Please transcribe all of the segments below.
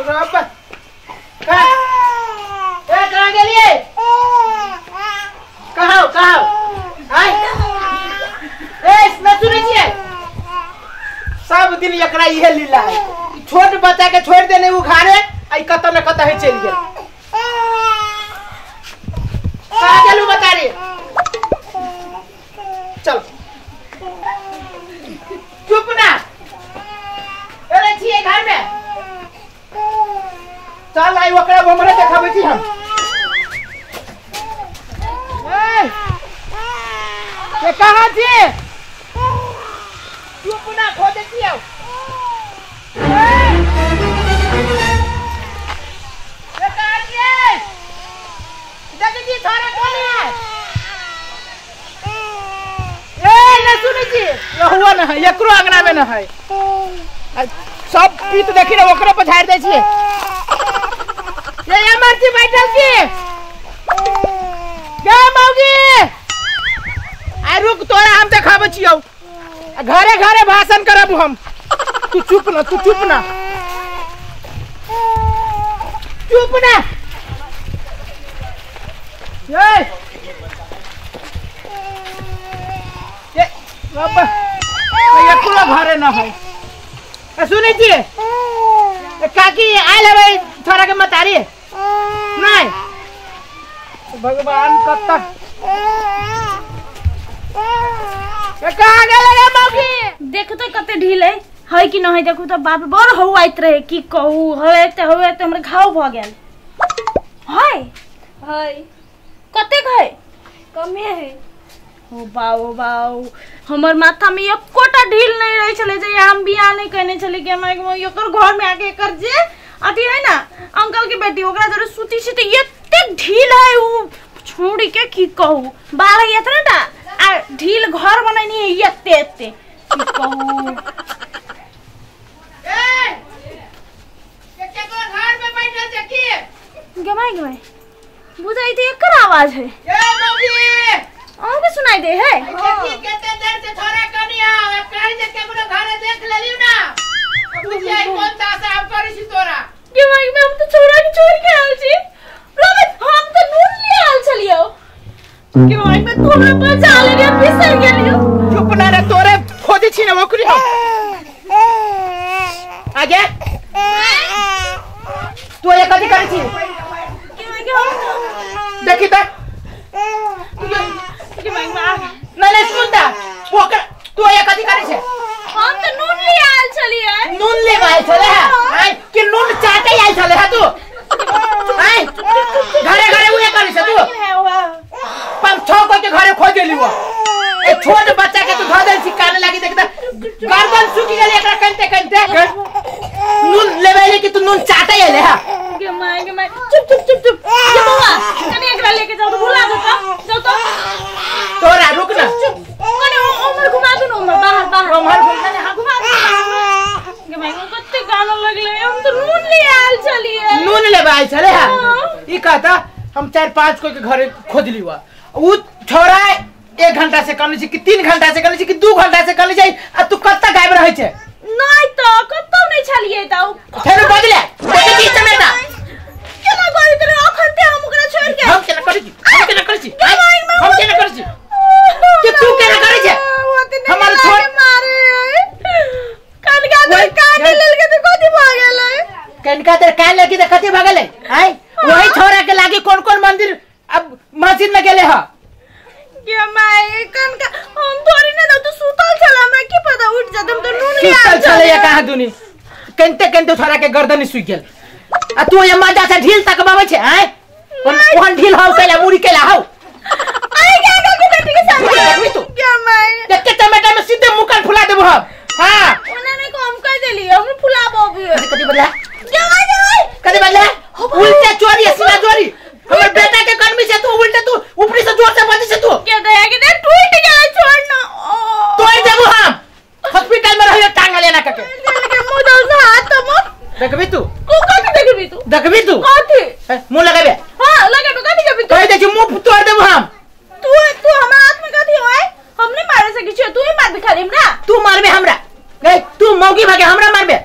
रब का ए कहां गेलिए कहां कहां आय ए न सुनै छियै सब दिन एकरा इहे लीला है छोट बच्चा के छोड़ देने उ घरे आई कत न कत है चल गेल कहां गेलू बता रे चल चुप ना अरे छियै घर में चल आई ओकरा हमरे देखाबै छी हम ए के कहां छी चुप ना खोजै छियौ ए के कहां छियै देखै छी थारा कोन है ए न सुनै छी रहुआ न है एकरो अंगना में न है सब पीत देखी ना ओकरे पर झाड़ दै छियै ये ये मर्जी बैठल छी गे मौगी आ रुक तोरा हम देखाबै छियौ घरे घरे भाषण करब हम तू चुप ना तू चुप ना चुप ना ये ये बाबा ये पूरा घरे ना है सुनै छियै काकी आयल हबै छोरा के मतारी नहीं भगवान कब तक कहाँ गेलै रे मौगी देखो तो कते ढील है है कि न है देखो तो बाप बड़ हौआइत रहे की कहू है ते हौआइत ते हमर घाव भ गेल है है कतेक है कमे है ओ बाओ बाओ हमर माथा में एकोटा ढील नहीं रहे छले जे हम बियाह नहीं कहने छले कि हम एकर घर में आके एकर जे अथी है ना अंकल के बेटी ओकरा जरे सुती छी त एतेक ढील है उ छोड़ी के की कहू बाल है एतना टा आ ढील घर बनैनी है एते एते की कहू ए के केकरो घर में बैठल छै की गमाई गमाई बुझाई त एकर आवाज है ए मौगी अहूँ के सुनाई दे है देखी केते देर से छोरा कनी आ कहीं जे केकरो घरे देख लेलियो ना बुझियै कोन दासा हम करै छी तोरा के भाई में हम तो छोरा के छोड़ के आयल छी रबित हम तो नून ले आयल छलियो के भाई में तू हमरा बचा लेलियो बिसर गेलियो चुप ना रे तोरे खोजै छी ना ओकरी हम आगे तू ये कथी करै छी के भाई के हम देखी त के भाई में आ नहीं नहीं सुन ता ओकर तू ये कथी करै छै हम तो नून ले आयल छलियै नून ले आयल छले है आय कि नून चाटे आयल छले है तू आय घरे घरे उहे करै छै तू पांच छह को के घरे खोज लेली वो ए छोट बच्चा के तू धऽ देल छी काने लागी देखता गर्दन सूखि गेलै एकरा कनते कनते नून लेबे कि तू नून चाटे आयल है के my चुप चुप चुप चुप ये बउआ कनी एकरा लेके जाओ तो भुला दो जाओ तो तोरा रुक ना कनी उमर घुमा दू ना उमर बाहर बाहर उमर घुमा ने हां घुमा दू के my कते गाना लगले हम तो नून ले आयल छलिए नून लेबे आयल छले है ई कहता हम चार पांच को के घरे खोज लियो उ छोरा 1 घंटा से कने छी कि 3 घंटा से कने छी कि 2 घंटा से कने छै आ तू कत्ता गायब रहै छै नहीं तो कत्तो नहीं छलिए त फेर बदले देखी चमेटा केना करी तोरे अखन ते हम ओकरा छोड़ के हम केना करै छी हम केना करै छी हम केना करै छी के तू केना करै छै हमर छोड़ मारे कनका तो कान लेल के तो कथि भ गेलै कनका तेरे कान लगी त कथि भ गेलै आय वही छोरा के लागी कौन कौन मंदिर अब मस्जिद में गेले ह के my कनका हम थोड़ी ना तो सुतल छल हमरा की पता उठ जात हम तो नून ले सुतल छले या कहां दुनी कंते कंते छोरा के गर्दन सुख गेल आ तू ये मजा से ढील तक बाबै छै आय ओहन ढील हौ कैला मुड़ी कैला हौ अरे क्या के बेटी के साथ देखबी तू के my देख के टमाटर में सीधे मुंह फुला देबो हम हां ओना नहीं कम कह देली हम फुलाबो अभी कथि बदला जवाई जवाई कथि बदला उल्टे चोरी सीधा चोरी हमर बेटा के कनमी से तू उल्टे तू ऊपरी से जोर से बजी से तू के दया के दे टूट गेलै छोड़ ना तोड़ देबो हम हॉस्पिटल में रहियो टांग लेना के के मुंह दो से हाथ तो मुंह देखबी तू को कथि देखबी तू देखबी तू कथि मुंह लगाबे हां लगाबे कथि देखबी तू कह दे छी मुंह तोड़ देबो हम तू तू हमरा हाथ में कथि होय हम नहीं मारे सकी छी तू ही मारबी खाली हमरा तू मारबे हमरा नहीं तू मौगी भागे हमरा मारबे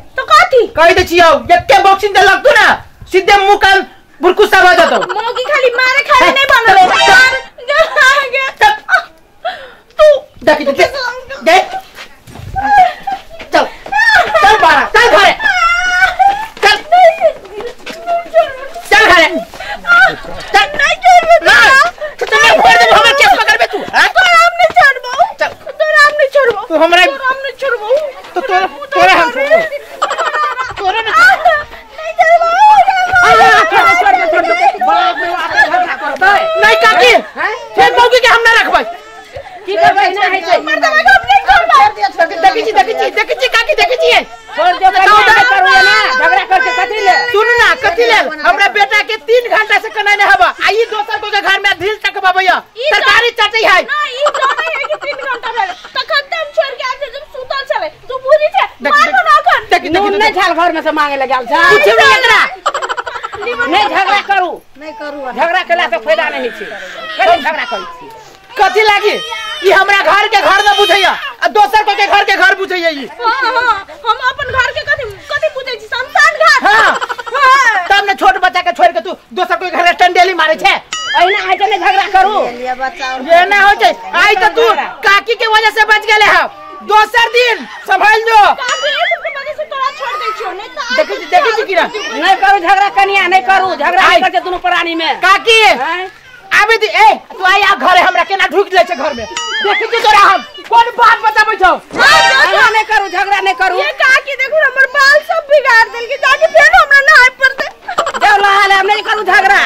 कहि दै छियौ एते बॉक्सिंग दे लगतौ ना सीधे मुंह कान बुरकुसा भ जतौ। मौगी खाली मारे खाली नहीं बनल तू देखि दे दे चल चल बाहर चल घरे चल चल घरे चल नहीं छोड़बो ना तो मैं फोड़ देबो हमर केस पकड़बे तू। हां तोरा हम नहीं छोड़बो चल तोरा हम नहीं छोड़बो तू हमरा तोरा हम नहीं छोड़बो तो तोरा तोरा हम छोड़बो तोरा नहीं छोड़बो। छोड़ दे छोड़ दे बाप रे बाप झगड़ा करतै नहीं काकी फिर मौगी के हम ना रखबै की करबै ना है छै मर्दवा के हम नहीं छोड़बो। देखै छी देखै छी देखै छी काकी देखै छी छोड़ दे कनिया करू ना झगड़ा करके कथि ले सुन ना कथि ले हमरा बेटा के 3 घंटा से कनाय नै हबा आ ई दोसर को के घर में ढील तक बाबैया सरकारी चटई है ना ई जानै है कि 3 घंटा भेल तखन त हम छोड़ के आयल जब सुतल छले तू बुझी छै मारबो ना अखन। देखि नून नहीं छाल घर में से मांगे लग छा पूछियो ना एकरा नहीं झगड़ा करू नहीं करू झगड़ा केला से फायदा नहीं छै कथि झगड़ा करै छी कथि लागी ई हमरा घर के घर न बुझैया आ दोसर को के घर के घर बुझैया ई। हां हां हम अपन घर के कथि कथि बुझै छी शमशान घाट। हां तब ने छोट बच्चा के छोड़ के तू दोसर को घर टंडेली मारे छै एहिना आइ ने झगड़ा करू ये ना हो छै आई त तू काकी के वजह से बच गेले ह दोसर दिन संभाल जो काकी ए सब के वजह से तोरा छोड़ दै छियो नहीं त देखै छी देखै छी किरा नहीं करू झगड़ा कनिया नहीं करू झगड़ा नहीं करते दुनू प्राणी में काकी आबे दे ए तू आई आ घरे हमरा केना ढुक ले छै घर में देखै छी तोरा हम कोन बात बताबै छौ। झगड़ा नहीं करू झगड़ा नहीं करू ये काकी देखू हमर बाल सब बिगाड़ देलकी जाके फेर हमरा नहाय पड़तै जाओ लहा ले हम नहीं करू झगड़ा।